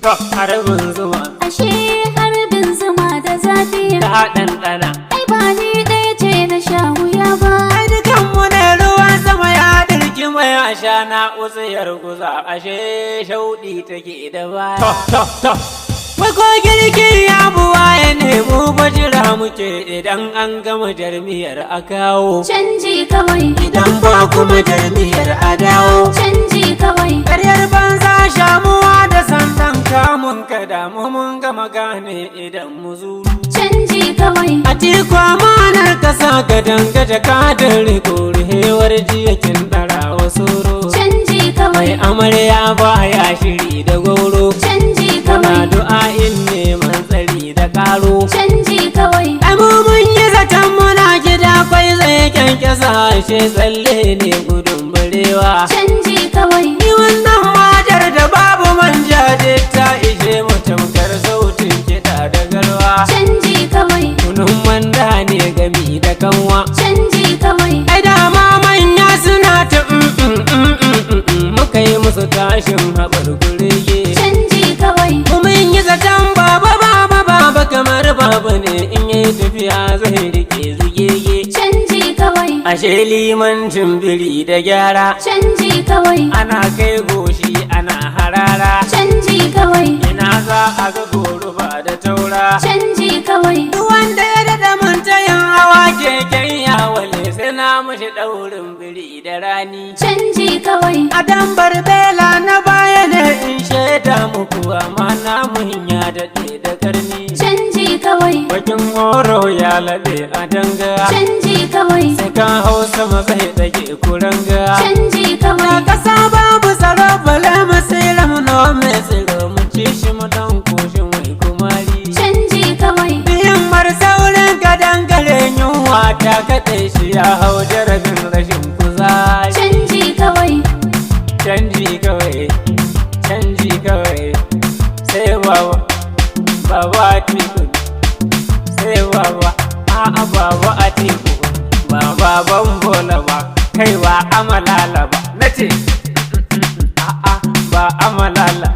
To, harbin zuma. Ashe harbin zuma da zafi. Ta ɗanɗana. Ai ba ni ɗaya ce na sha wuya ba. Ai dukanmu ne ruwan sama ya dirki mai ashana, utsiyar guza ashe shauɗi take da baya. To, to, to. Wai ko girki ya buwa ya nemo bajira muke idan an gama jarmiyar a kawo. Canji kawai. Idan ba kuma jarmiyar a dawo. Canji kawai. Karyar banza, shamuwa da sandan kamun ka damu, mun gama gane idan mu zuru. Canji kawai. Atiku, amanar kasa ka dangaje kadin riko, rihewar jiya kin ɗara wasu. Canji Mai kawai. amarya baya shiri da goro. Canji Muna kawai. du'a'in neman tsari da karo. Canji kawai. Ai mu mun yi zaton muna gida kwai zai kyankyasa, ashe tsalle ne gudun barewa. Canji kawai. Ni wannan matar da babu manja ta ishe mu tamkar sautin kiɗa da garwa. Canji kawai. Kunun manda ne gami da kanwa. Canji kawai. Ai dama manya suna ta mm mm mm mm mm mm, muka yi musu tashin haɓar kurege. Canji kawai. Mu mun yi zaton baba baba baba kamar baba ne, in yi tafiya zai rike zugege. Canji kawai. Ashe limancin biri da gyara. Canji kawai. Ana kai goshi ana harara. Canji kawai. Ina za a ga goruba da taura? Canji kawai. Duk wanda ya daɗa muntayin hawa keken yawale, sai na mashi ɗaurin biri da rani. Canji kawai. A dambar bela na baya ne in shaida muku, amma namun ya daɗe da karni. Canji kawai. Bakin horo ya laɓe a danga. Canji kawai. Sai ka hau sama zai ɗage kuranga. Canji Na kawai. ƙasa babu tsaro, bale mu tsira mu nome tsiro mu ci shi mu dan koshi mai kumari. Canji kawai. Himmar saurin kadangare, yunwa ta kaɗe shi, ya hau jarabin rashin kuzari. Canji kawai. Canji kawai, canji kawai, sai baba, baba Atiku, sai baba, a'a, baba Atiku, ba baban Bola ba, kai ba amalala ba, nace a'a, ba amalala.